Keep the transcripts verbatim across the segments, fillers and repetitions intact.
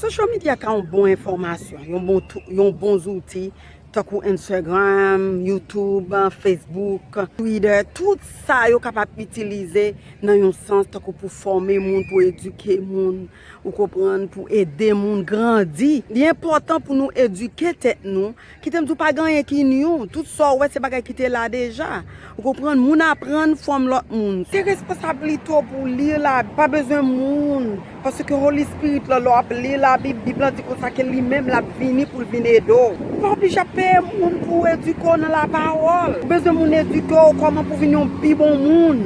Social media ka yon bon enfòmasyon, yon bon, yon bon zouti, tankou Instagram, YouTube, Facebook, Twitter, tout sa yo kapab itilize nan yon sans tankou pou fòme moun, pou edike moun, ou konprann, pou ede moun grandi. Li enpòtan pou nou edike tèt nou, kite m di w pa gen anyen ki new, tout sa w wè se bagay ki te la deja. Ou konprann, moun aprann fòm lòt moun. Se responsablite w pou w li la, pa bezwen moun. Paske Holy Spirit la, lè w ap li Labib, Bib la di konsa ke li menm l ap vini pou l vin ede w. Ou pa oblije ap peye moun pou edike w nan lapawòl. Ou bezwen moun edike w kòman pou w vin yon pi bon moun,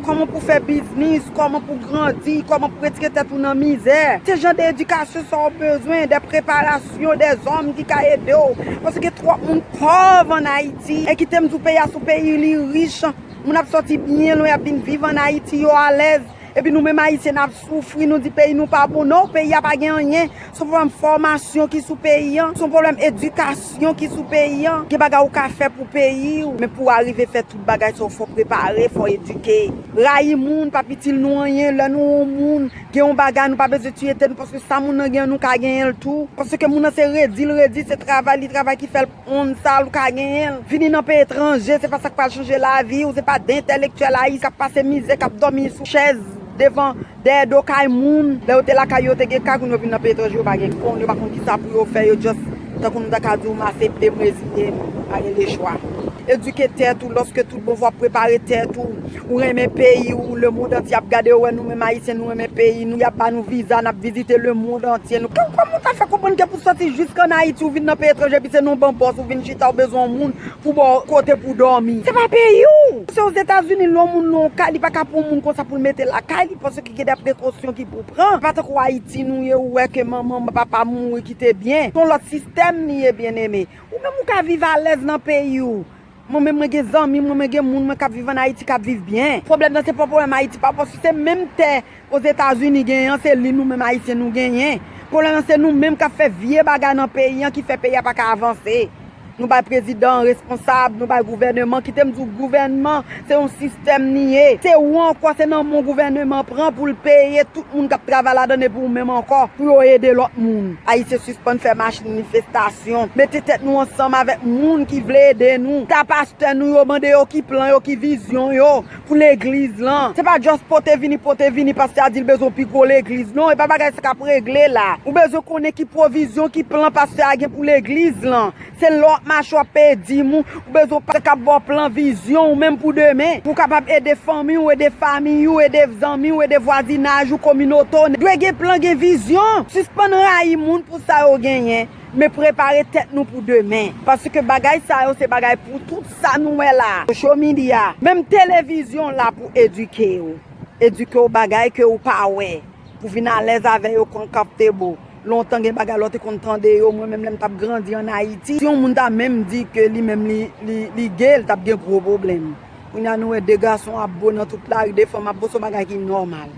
kòman pou w fè biznis, kòman pou w grandi, kòman pou w retire tèt ou nan mizè. Se jan de edikasyon sa w bezwen, de preparasyon, de zòm ki ka ede w. Paske gen twòp moun pòv ann Ayiti. E kite m di w, peyi a se yon peyi li rich. Moun ap sòti byen lwen, ap vin viv ann Ayiti, yo alèz. Epi nou menm Ayisyen, n ap soufri, nou di peyi nou pa bon. Non, peyi a pa gen anyen. Se yon pwoblèm fòmasyon ki sou peyi a. Se yon pwoblèm edikasyon ki sou peyi a. Gen bagay ou ka fè pou peyi w, men pou w arive fè tout bagay sa yo, fò w prepare, fò w edike. Rayi moun p ap itil nou anyen. Lè nou yon moun, gen yon bagay, nou pa bezwen tiye tèt nou, paske sa moun nan gen an, nou ka genyen l tou. Paske moun nan se redi l redi, se travay li travay ki fè l onn sa, ou ka genyen l. Vini nan peyi etranje, se pa sa k pral chanje lavi w, se pa de entèlektyèl ayisyen k ap pase mizè, k ap dòmi sou chèz devan, dèyè do kay moun. Lè yo te lakay yo, te gen kay, kounye a yo vin nan peyi etranje, yo pa gen kòb, yo pa konn kisa pou yo fè, yo just, tankou nou ta ka di w, m aksepte, m reziye m, pa gen lechwa. Edike tèt ou, lòske tout bon vre w ap prepare tèt ou, ou renmen peyi w, lemonn antye ap gade w, wè nou menm Ayisyen, nou renmen peyi nou, y ap ba nou viza, n ap vizite lemonn antye. Nou, kòman ou ta fè konprann ke pou sòti jiska ann Ayiti, ou vin nan peyi etranje, epi se nan yon ban bòs ou vin chita, ou bezwen yon moun pou ba w kote pou dòmi? Se pa peyi w! Se Ozetazini, lè yon moun nan yon kay, li pa ka pran yon moun konsa pou l mete lakay li, paske gen de prekosyon ki pou pran. Pa tankou Ayiti nou ye, ou wè ke manman, papa mouri kite byen. Se yon lòt sistèm li ye, byeneme. Ou menm ou ka viv alèz nan peyi w. Mwen menm mwen gen zanmi, mwen mwen gen moun mwen k ap viv ann Ayiti k ap viv byen. Pwoblèm nan se pa pwoblèm Ayiti pa, paske se menm tè Ozetazini genyen an, se li nou menm Ayisyen nou genyen. Pwoblèm nan se nou menm k ap fè vye bagay nan peyi an ki fè peyi a pa ka avanse. Nou bay prezidan an responsab, nou bay gouvèneman, kite m di w gouvènman se yon sistèm li ye. Se ou ankò, se nan men w gouvèneman pran pou l peye tout moun k ap travay ladan l epi ou menm ankò pou yo ede lòt moun. Ayisyen sispann fè machin manifestasyon. Mete tèt nou ansanm avèk moun ki vle ede nou. Ta pastè nou yo, mande yo ki plan yo, ki vizyon yo pou legliz lan. Se pa just pote vini, pote vini, pastè a di l bezwen yon pi gwo legliz. Non, e pa bagay sa k ap regle la. Ou bezwen konnen ki pwovizyon, ki plan pastè a gen pou legliz lan. Se lè w ap mache w ap peye dim ou, ou bezwen yon pastè k ap ba w plan, vizyon ou menm pou demen, pou w kapab ede fanmi w, ede famiy ou, ede zanmi w, ede vwazinaj ou, kominote w. Dwe gen plan, gen vizyon. Sispann rayi moun pou sa yo genyen, men prepare tèt nou pou demen. Paske bagay sa yo se bagay pou tout sa nou wè la. Social media, menm televizyon la pou edike w. Edike w bagay ke ou pa wè. Pou vin alèz avè yo, konn kapte bo. Lontan gen bagay lè w te konn tande yo, mwen menm lè m t ap grandi ann Ayiti, si yon moun ta menm di ke li menm li, li, li gay, l t ap gen gwo pwoblèm. Kounye a nou wè de gason ap bo nan tout lari, de fanm ap bo, se yon bagay ki nòmal.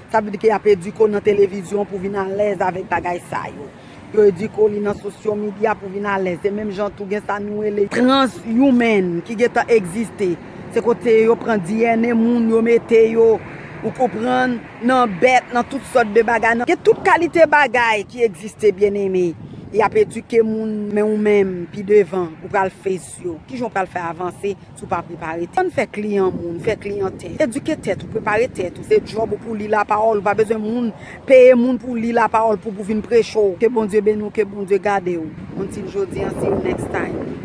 Sa vle di ke y ap edike w nan televizyon pou vin alèz avèk bagay sa yo. Yo edike w li nan social media pou vin alèz. Se menm jan tou gen sa nou rele transhuman ki gentan egziste. Se kote yo pran D N A moun, yo mete yo, ou konprann, nan bèt, nan tout sòt de bagay. Nan, gen tout kalite bagay ki egziste, byeneme. Y ap edike moun, men ou menm, pi devan, ou pral fes yo. Kijan w pral fè avanse? Si w pa prepare tèt, ann fè kliyan moun, fè kliyan tèt. Edike tèt ou, prepare tèt ou. Se djòb ou pou li lapawòl. Ou pa bezwen moun, peye moun pou li lapawòl pou, pou vin preche w. Ke Bondye beni w, ke Bondye gade w. Until jodi a, see you next time.